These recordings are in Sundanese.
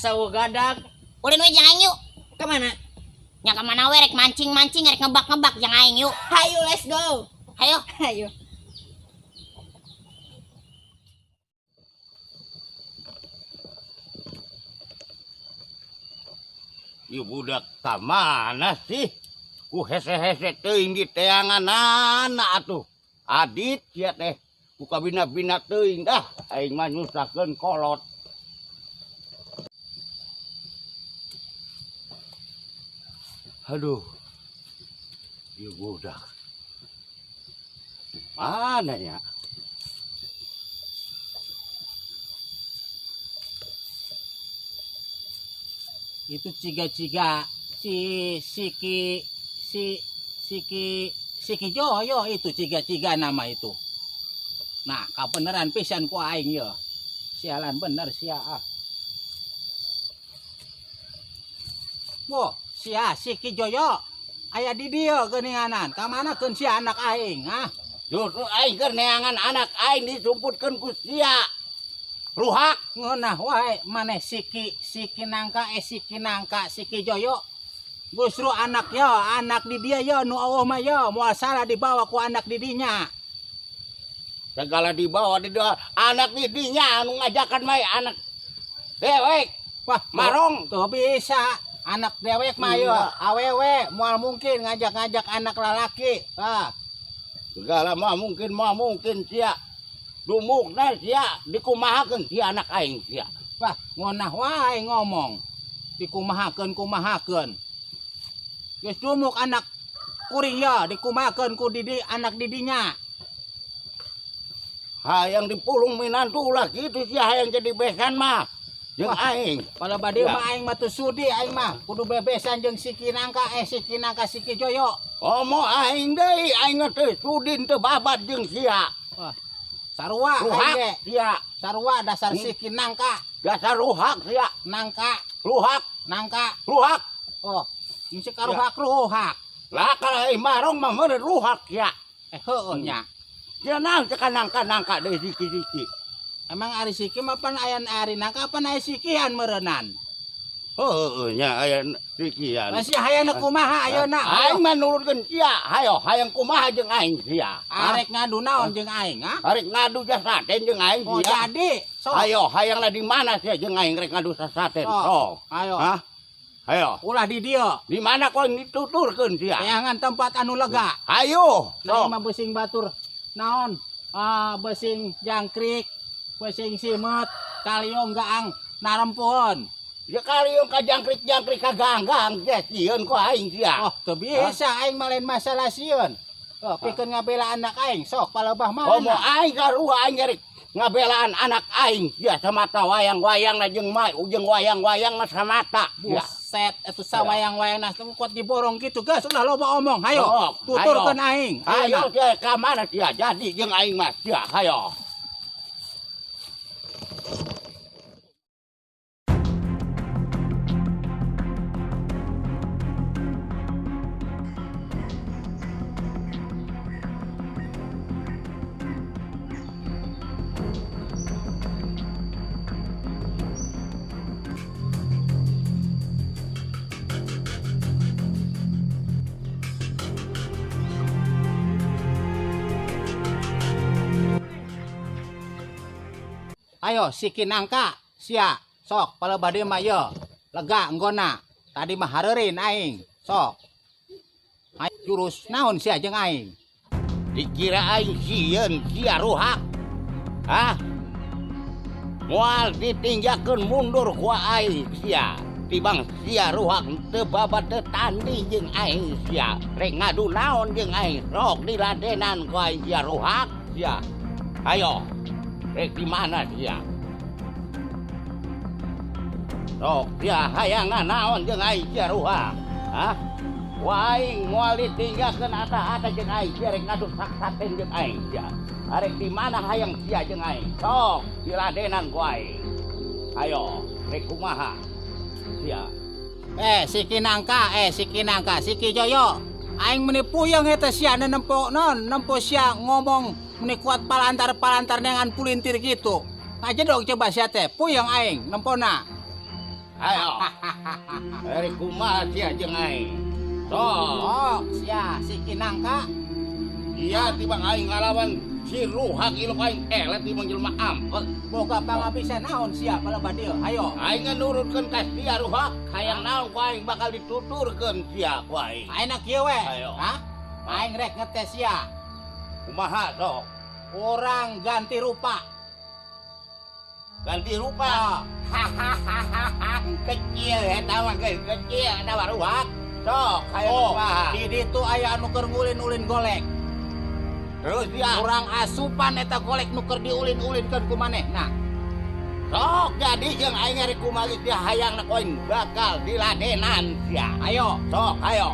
Asa gadag. Ulin we jeung aing yuk. Ka mana? Nya ka mana we rek mancing-mancing rek ngebak-ngebak jeung aing yuk. Hayu, let's go. Hayo. Hayu. Ieu budak ka mana sih? Ku hese-hese teuing di teanganana atuh. Adit sia teh. Ku kabina-bina teuing dah aing mah nyusahkeun kolot. Aduh. Ieu budak. Mana ya? Itu ciga-ciga si Siki si Siki Siki Joyo itu ciga-ciga nama itu. Nah, kabeneran pisan ku aing ye. Sialan bener sia ah. Boh, sia Siki Joyo aya di dieu geuninganan. Ka mana keun sia anak aing, ah? Justru aing keur neangan anak aing disumputkeun ku sia. Ruhak ngeunah wae maneh Siki Siki nangka Siki nangka Siki Joyo. Justru anak yo, anak di dia yo nu eueuh mah yo, moal salah dibawa ku anak di dinya. Segala dibawa di dia, anak di dinya anu ngajakan mah anak dewek. Wah, marong tuh bisa. Anak dewek mah yo, Iya. awewe moal mungkin ngajak-ngajak anak lalaki. Ah. Segala mah mungkin sia. Dumukna sia dikumahakeun sia anak aing sia. Wah, ngonah wae ngomong. Dikumahakeun kumahakeun. Geus dumuk anak kuring ya dikumahakeun ku didi anak didinya. Hayang dipulung minantu ulah kitu sia hayang jadi besan mah. Jeung Wah, aing. Kalau bade Ya. mah aing mah teu sudi aing mah kudu bebesan jeung Siki Nangka Siki Nangka Siki Joyo. Omo aing deui aing mah teu sudi teu babat jeung sia. Wah, sarua aing Ruhak ge. sia. Sarua dasar Siki Nangka. Dasar ruhak sia. Nangka. Ruhak. Nangka. Ruhak. Oh, mesti karuhak-ruhak. Lah kalau aing marong mah meureun ruhak sia. Heueuh nya. Sia naon cek nangka-nangka deui siki-siki. Emang ari siki mah pan aya ari nangka pan aya sikian meureunnan. Heueuh nya aya sikian. Masih hayang kumaha ayeuna? Aing mah nurutkeun sia. Hayo hayang kumaha jeung aing sia. Arek ngadu naon jeung aing, ha? Arek ngadu sasaten jeung aing Oh, sia. jadi. Sok. Hayo hayangna di mana sia jeung aing rek ngadu sasaten. Sok. Sok. Ayo. Hah? Hayo. Ulah di dieu. Di mana kau dituturkeun sia? Teangan tempat anu lega. Hayo. Nah, Sok. mah besing batur naon? Ah, besing jangkrik, besing simet, kaliong gaang narempoon. Ya kaliong ka jangkrik-jangkrik ka ganggang sia sieun ku aing sia. Oh, teu bisa aing mah lain masalah sieun. Oh, pikeun ngabela anak aing sok palebah mana? Oh, mau aing sarua aing rek ngabelaan anak aing sia samata wayang-wayangna jeung mah jeung wayang-wayang mah samata. Sia. Buset, atuh sawayang-wayang teu kuat diborong gitu, geus ulah loba omong. Hayo, Sok, tuturkeun hayo. aing. Hayo sia ka mana sia jadi jeung aing mah sia hayo. Ayo Siki Nangka sia sok palebah dieu mah ye lega enggona tadi mah hareureun aing sok. Ayo jurus naon sia jeung aing? Dikira aing sieun sia ruhak. Hah? Moal ditinggalkeun mundur ku aing sia. Tibang sia ruhak teu babat teu tanding jeung aing sia. Rek ngadu naon jeung aing sok diladenan ku aing sia ruhak sia. Ayo. Rek di mana sia? Sok sia hayang naon jeung aing sia ruhak. Hah? Wa aing moal ditinggalkeun ata-ata jeung aing sia rek ngadu saksaten jeung aing sia. Arek di mana hayang sia jeung aing? Sok diladenan ku aing. Ayo, rek kumaha? Sia. Siki Nangka, Siki Nangka, Siki Joyo. Aing meni puyeng eta sia nempo non, nempo sia ngomong meni kuat palantar-palantar dengan pulintir gitu. Ngajedog coba sia teh, puyeng aing nempona. Rek kumaha sia jeung aing? Sok. Sia Siki Nangka. Iya tibang aing ngalawan si Ruhak ilok aing elet tibang jelema ampek. Boga pangabisa naon sia palebah dieu? Hayo. Aing nurutkeun ka sia Ruhak, hayang naon ku aing bakal dituturkeun sia ku aing. Ayeuna kieu we. Ayo. Hah? Aing rek ngetes sia. Kumaha sok? Urang ganti rupa. Ganti rupa. Hahaha. Kecil eta mah geus kecil eta mah Ruhak. Sok hayang kumaha? Di ditu aya anu keur ngulin-ulin golek. Terus dia urang asupan eta golek nu keur diulin-ulinkeun ku manehna. Sok jadi jeung aing rek kumaha dia hayangna ku aing bakal diladenan sia. Ayo, sok ayo.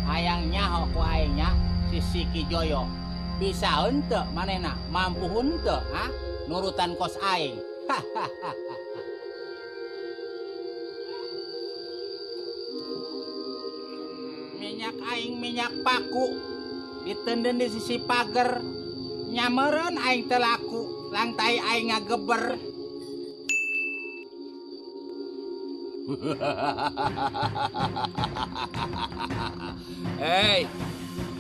Hayang nyaho ku aing nya si Siki Joyo. Bisa henteu manehna, mampu henteu ha nurutan kos aing. Minyak aing minyak paku ditenden di sisi pager, nyameureun aing teu laku, lantai aing ngageber. Hei,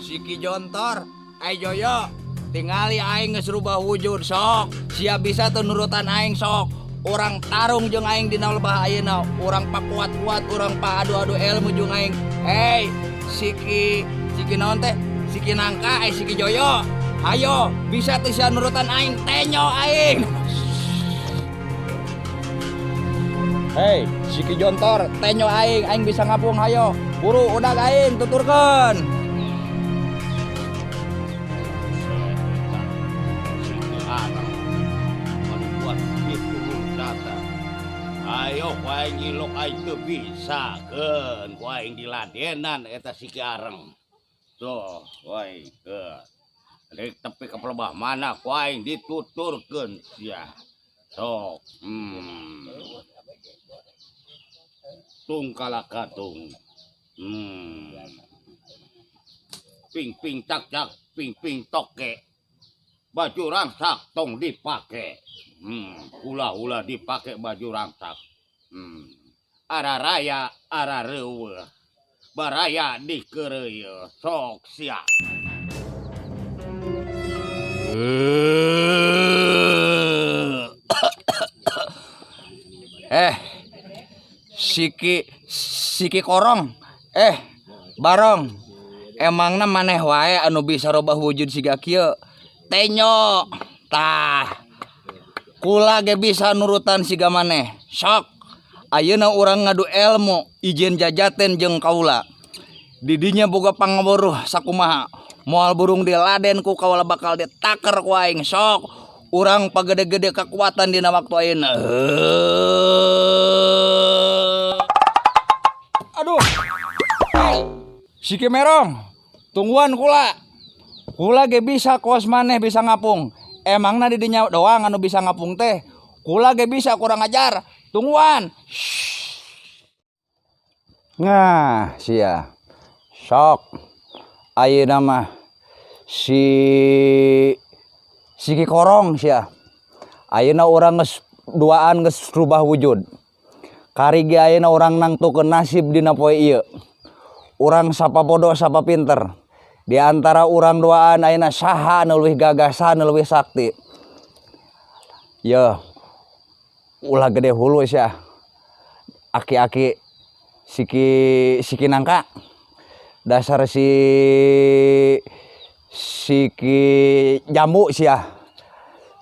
Siki Jontor, ai Joyo, tingali aing geus rubah wujud sok. Sia bisa teu nurutan aing sok. Urang tarung jeung aing dina lebah ayeuna, urang pakuat-kuat, urang paadu-adu ilmu jeung aing. Hei, Siki, Siki naon teh? Siki Nangka, ai Siki Joyo. Ayo, bisa teu sia nurutan aing, tenyo aing. Hei, Siki Jontor, tenyo aing, aing bisa ngapung hayo. Buru udag aing tuturkeun. Siki Arang anu buat kitu data. Ayo ku aing ngilok aing teu bisa keun ku aing diladenan eta Siki Arang. Tuh, ku aing keun. Rek tepi ka pelebah mana ku aing dituturkeun sia. Sok. Tung kalakatung. Ping ping tak tak ping ping toke. Baju rangsak tong dipake. Hula-hula dipake baju rangsak. Ara raya ara reueuh. Baraya dikeureuyeun sok sia. Siki Siki Korong, Barong, emangna maneh wae anu bisa robah wujud siga kieu? Tenyo, tah, kula ge bisa nurutan siga maneh. Sok, ayeuna urang ngadu elmu, izin jajaten jeung kaula. Didinya boga pangaweruh sakumaha, moal burung diladen ku kaula bakal ditaker ku aing. Sok, urang pagede-gede kekuatan dina waktu ayeuna. Aduh. Siki Merong, tungguan kula. Kula ge bisa kos maneh bisa ngapung. Emangna di dinya doang anu bisa ngapung teh. Kula ge bisa kurang ajar. Tungguan. Nah, sia. Sok. Ayeuna mah si Siki Korong sia. Ayeuna urang geus duaan geus rubah wujud. Kari ge ayeuna urang nangtukeun nasib dina poe ieu. Urang sapa bodoh sapa pinter. Di antara urang duaan ayeuna saha anu leuwih gagah, saha anu leuwih sakti. Yeuh. Ulah gede hulu sia. Aki-aki Siki Siki Nangka. Dasar si Siki Jambu sia.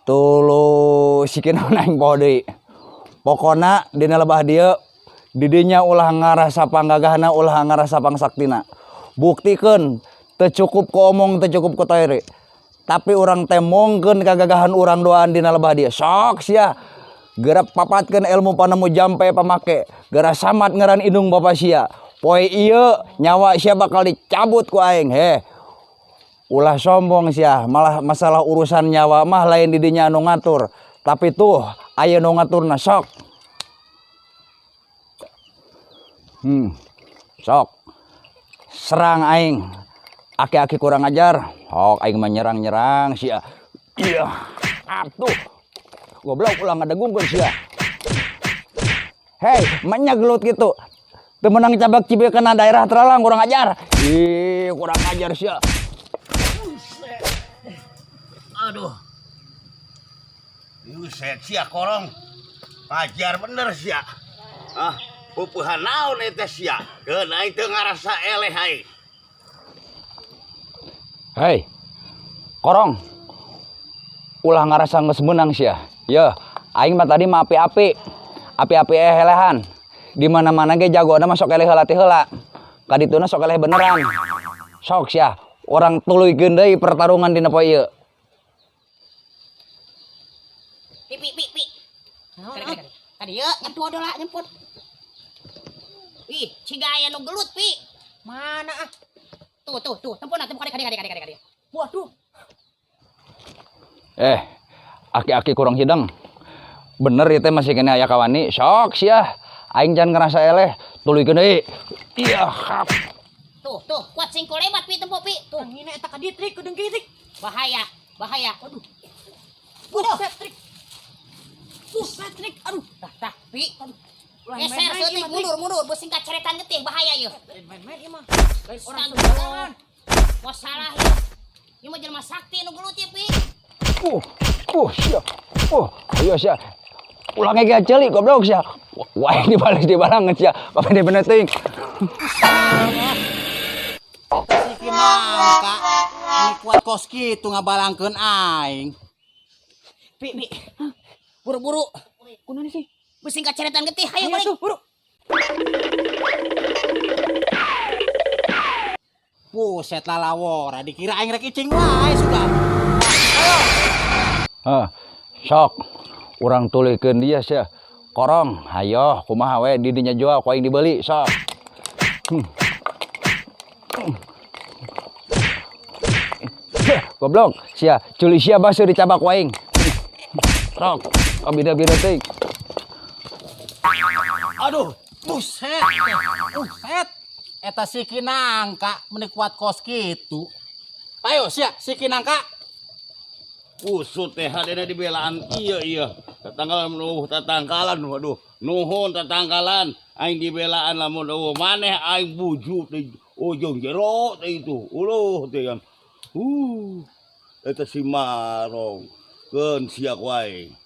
Tulu Siki naon aing poho deui. Pokona dina lebah dieu didinya ulah ngarasa panggagahna, ulah ngarasa pangsaktina. Buktikeun teu cukup ku omong, teu cukup ku toere. Tapi urang teh mongkeun kagagahan urang doaan dina lebah dieu. Sok sia. Geura papatkeun ilmu panemu jampe pamake. Geura samat ngaran indung bapa sia. Poe ieu nyawa sia bakal dicabut ku aing. Heh. Ulah sombong sia, malah masalah urusan nyawa mah lain didinya anu ngatur. Tapi tuh aya nu ngaturna sok. Sok. Serang aing. Aki-aki kurang ajar. Sok aing mah nyerang-nyerang sia. Iya. Atuh. Goblok ulah ngadegungkeun sia. Hei, manya gelut gitu. Teu meunang cabak cibir kena daerah teralang kurang ajar. Ih, kurang ajar sia. Aduh. Buset sia korong. Ajar bener sia. Ah, pupuhan naon eta sia? Keun aing teu ngarasa eleh aing. Hei. Korong. Ulah ngarasa geus meunang sia. Yeuh, aing mah tadi mah api-api. Api-api ehelehan. Di mana-mana ge jagona mah sok eleh heula ti heula. Kadituna sok eleh beneran. Sok sia, urang tuluykeun deui pertarungan dina poe ieu. Pi pi pi pi. Tadi yeuh nyemput heula nyemput. Ih, ciga aya nu gelut pi. Mana ah? Tuh tuh tuh, tempona tempo kade kade kade kade kade. Waduh. Aki-aki kurang hidang. Bener ieu teh masih kene aya kawani. Sok sia. Aing jangan ngerasa eleh, tuluykeun deui. Iya, hap. Tuh, tuh, kuat singkul lebat pi tempo pi. Tuh, Angin eta ka dieu trik kudu trik. Bahaya, bahaya. Aduh. Waduh. Buset trik. Buset trik. Aduh. Tah, tah, pi. Aduh. Ulah Geser main-main seutik ieu mah, Trik. mundur, mundur, beusi kaceretan getih bahaya ieu. Lain main-main ieu mah. Lain orang Astagfirullah. sembarangan. Wah salah ieu. Ieu mah jelema sakti nu gelut ieu pi. Sia. Ayo sia. Ulah ngege ceuli goblok sia. Wah, ini balas di balangan sia. Bapak ini bener teuing. Si nangka. Ini kuat kos kitu ngabalangkeun aing. Pi, pi. Buru-buru. Kunaon sih? Beusi kaceretan getih, hayo Ayo balik. tuh, buru. Buset lalawora, dikira aing rek icing wae sudah. Ayo. Heh, sok. Urang tuluykeun dia sia. Korong, hayo kumaha we di dinya jual ku aing dibeli sok. Heh, goblok, sia, culi sia baseuh dicabak ku aing. Sok, kabida-bida teuing. Aduh, buset. Buset. Eta siki nangka meni kuat kos kitu. Ayo sia, siki nangka. Usut teh hadena dibelaan ieu ieu. Tatanggalan eueuh tatangkalan waduh. Nuhun tatangkalan aing dibelaan lamun eueuh maneh aing bujuk di ujung jero teh itu. Uluh teh kan. Eta si Marong. Keun sia ku aing.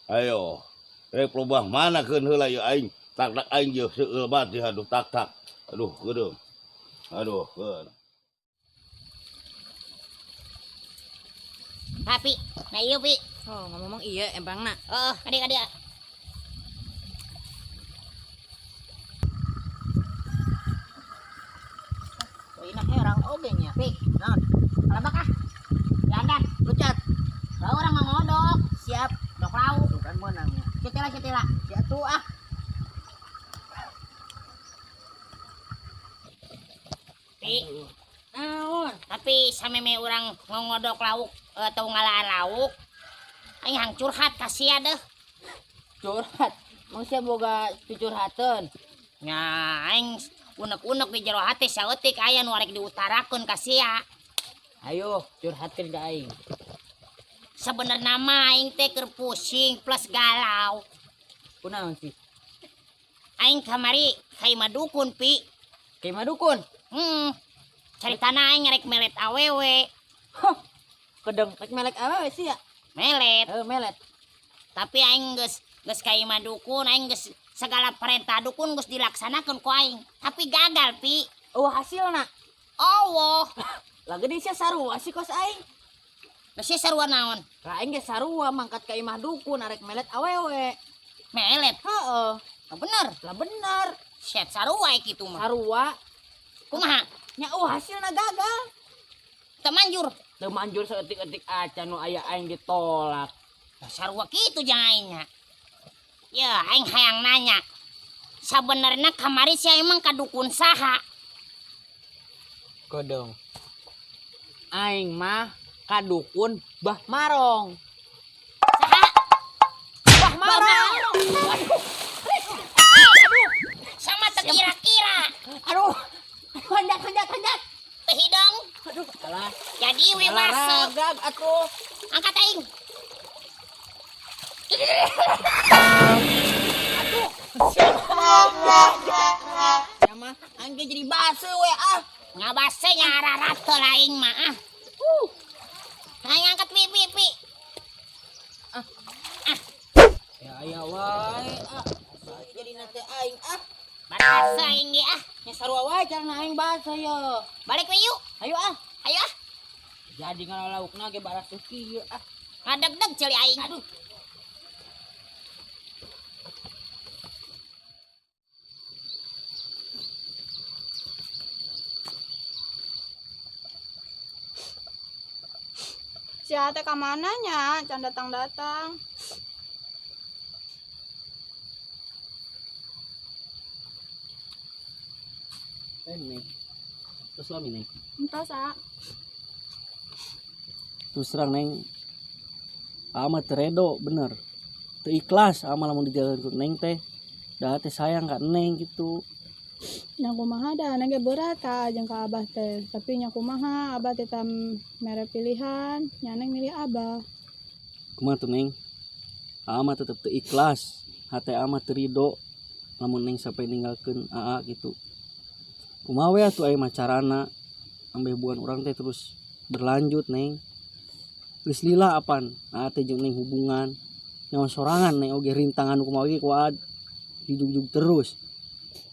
Ayo. Rek lobah mana keun heula ieu aing. Tak-tak aing jeung seueul bat teh aduh tak-tak. Aduh geudeung. Aduh keun. Tapi, nah iya pi. Oh, ngomong iya empangna. Heeh, adik-adik. Ini herang oge nya. Pi. Naon? Kalebak ah. Landan, Lucat. Lah urang mah ngodok. Siap. Dok lauk. Tuh kan meunang nya. Cetela cetela. Sia tuh ah. Pi. Naon? Tapi sameme urang ngodok lauk atau ngalaan lauk, aing hang curhat ka sia deuh. Curhat. Mang sia boga cucurhateun. Nya aing unek-unek di jero hati saeutik aya nu arek diutarakeun ka sia. Ayo curhatkeun ka aing. Sebenarnya mah aing teh keur pusing plus galau. Kunaon sih? Aing kamari ka imah dukun pi. Ka imah dukun? Caritana aing rek melet awewe. Hah. Kedeng rek melek awewe sih ya? Melet. Heuh, melet. Tapi aing geus ka imah dukun, aing geus segala perintah dukun geus dilaksanakeun ku aing. Tapi gagal pi. Oh, hasilna. Oh. Lah geuning sia sarua sih kos aing. Lah sia sarua naon? Lah aing ge sarua mangkat ka imah dukun arek melet awewe. Melet? Heeh. Lah bener. Lah bener. Set sarua kitu mah. Sarua. Kumaha? Nya oh hasilna gagal. Teu manjur. Teu manjur saeutik-eutik acan nu aya aing ditolak. Lah sarua kitu jeung aing nya. Ya, aing hayang nanya. Sabenerna kamari sia emang ka dukun saha? Kodong. Aing mah ka dukun Bah Marong. Saha? Bah Marong. Aduh. Sama terkira-kira. Aduh. Hanjat, hanjat, hanjat. Teu hidung. Aduh, kalah. Jadi we masuk. Olahraga atuh. Angkat aing. Aduh. Ya mah aing ge jadi base we ah. Ngabase nya rarato laing mah ah. Aing angkat pi pi pi. Ya aya wae ah. Jadi nanti aing ah. Barasa aing ge ah. Nya sarua wae carana aing basa ye. Balik we yuk. Ayo ah. Ayo ah. Jadi ngalaukna ge barasuh kieu ah. Ngadeg-deg ceuli aing. Aduh. Si Ate ka mana nya? Can datang-datang. Neng. Terus lami neng. Entos, ah. Terus terang neng. Ama teredo bener. Teu ikhlas ama lamun dijalan ku neng teh. Dah teh sayang ka neng gitu. Nya kumaha da neng ge berat ka jeung ka abah teh. Tapi nya kumaha abah teh tam mere pilihan, nya neng milih abah. Kumaha tuh neng? Ama tetep teu ikhlas. Hate ama teu rido lamun neng sampai ninggalkeun aa gitu. Kumaha we atuh aya mah carana ambe hubungan urang teh terus berlanjut neng. Geus lila apan aa teh jeung neng hubungan nyawa sorangan neng oge rintangan kumaha ge ku aa dijugjug terus.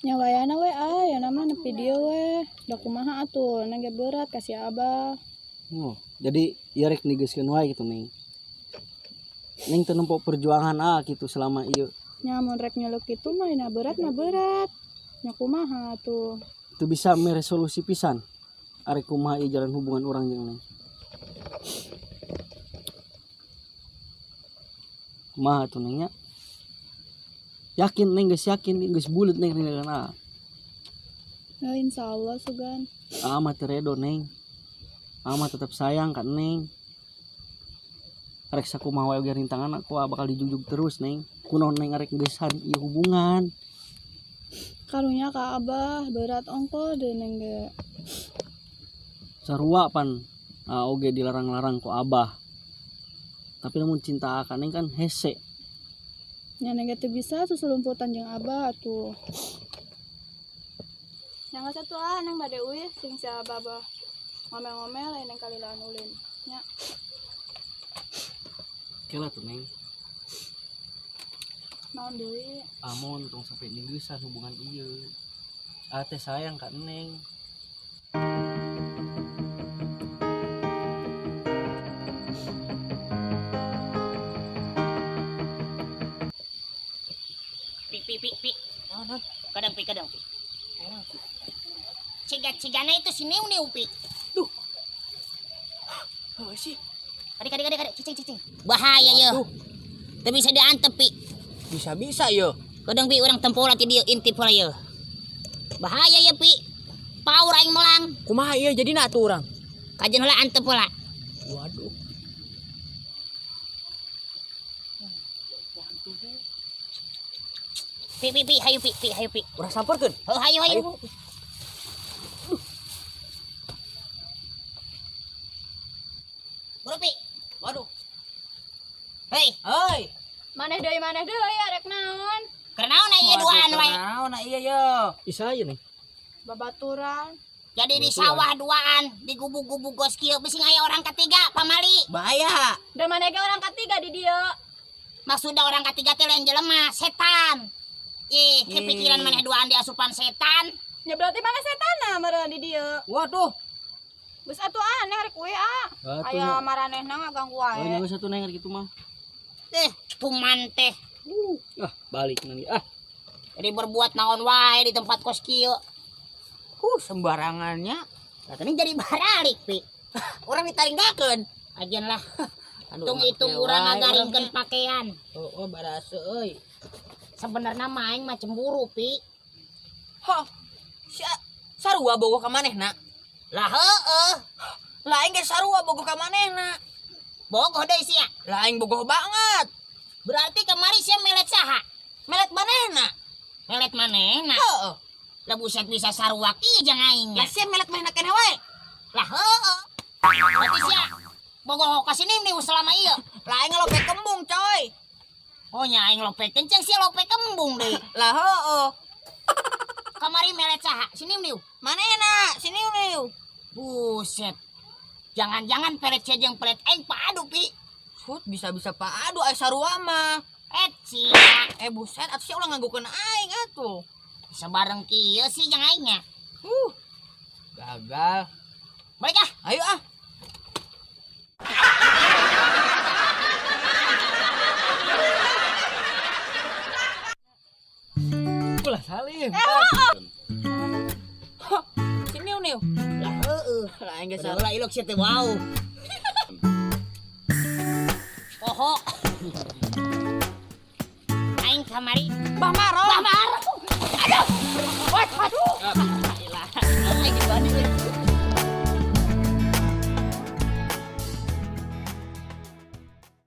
Nya wayana we ah, ya nama nepi dieu we. Da kumaha atuh neng ge berat ka si abah. Oh, jadi ieu rek nigeuskeun wae gitu neng. Neng teu nempo perjuangan aa gitu selama ieu. Nya mun rek nyeluk kitu mah nya berat mah berat. Nya kumaha atuh. Teu bisa mere solusi pisan. Arek kumaha ieu jalan hubungan urang jeung neng. Kumaha atuh neng nya? Yakin neng geus yakin geus buleut neng ninggalkeun aa. Ya insyaallah sugan. Aa mah teu redo neng. Aa mah tetep sayang ka neng. Arek sakumaha wae oge rintangan aku bakal dijugjug terus neng. Kunaon neng arek geusan ieu hubungan. Karunya ka abah berat ongko deui neng ge. Sarua pan aa oge dilarang-larang ku abah. Tapi lamun cinta ka neng kan hese. Nya neng ge teu bisa susulumputan jeung abah atuh. Nya geus atuh ah neng bade uih sing si abah bah ngomel-ngomel lain neng kalilaan ulin. Nya. Oke lah tuh neng. Naon deui? Amon tong sampai ninggisan hubungan ieu. Aa teh sayang ka neng. Pi pi pi pi. Kadang pi kadang pi. Ciga-cigana itu si Niu Niu pi. Duh. Heuh sih. Kade kade kade kade cicing cicing. Bahaya ye. Teu bisa diantep pi. Bisa-bisa ye. Kadang pi urang tempo lah ti dieu intip heula ye. Bahaya ye pi. Paur aing melang. Kumaha ieu jadina atuh urang? Kajen heula antep heula. Waduh. Pi pi pi hayu pi pi hayu pi. Urang samperkeun. Heuh hayu hayu. Buru pi. Waduh. Hei. Hei. Maneh deui arek naon? Keur naon ieu duaan wae? Naon ieu ye? Isa ieu neng. Babaturan. Jadi di sawah duaan, di gubuk-gubuk gos kieu bisi aya orang ketiga pamali. Bahaya. Da maneh ge orang ketiga di dieu. Maksudna orang ketiga teh lain jelema, setan. Ih, kepikiran maneh duaan diasupan setan. Ya berarti maneh setan meureun di dieu. Waduh. Geus atuh aneh rek we ah. Aya maranehna ngaganggu wae. Oh, nya geus atuh neng kitu mah. Tuman teh. Ah, balik nanti ah. Jadi berbuat naon wae di tempat kos kieu. Sembarangannya. Lah tadi jadi baralik pi. Orang ditaringgakeun. Ajen lah. Aduh, Hitung-hitung make urang wae ngagaringkeun urangnya. pakaian. Oh, oh barase euy. Sebenarnya mah aing mah cemburu pi. Hah. Sia sarua bogoh ka manehna. Lah heueuh. Lah aing ge sarua bogoh ka manehna. Bogoh deui sia. Lah aing bogoh banget. Berarti kemari sia melet saha? Melet manehna. Melet manehna. Heeh. Lah buset bisa sarua kieu jeung aing. Lah sia melet manehna keneh wae. Lah heueuh. Berarti sia bogoh ka sini nih selama ieu. Lah aing ngelope kembung coy. Oh nya aing lope kenceng sia lope kembung deui. Lah heueuh. Kamari melet saha? Sini niu. Manehna? Sini niu. Buset. Jangan-jangan pelet sia jeung pelet aing padu pi. Sut bisa-bisa padu aya sarua mah. Eh sia. Eh buset atuh sia ulah nganggokeun aing atuh. Bisa bareng kieu sih jeung aingnya. Gagal. Balik ah. Ayo ah. Ulah salim. Sini niu. Lah heueuh. Lah aing geus Padahal ilok sia teh wow. Poho. Aing kamari. Bah Maro. Bah Maro. Aduh. Wat, aduh. Aing dibanding.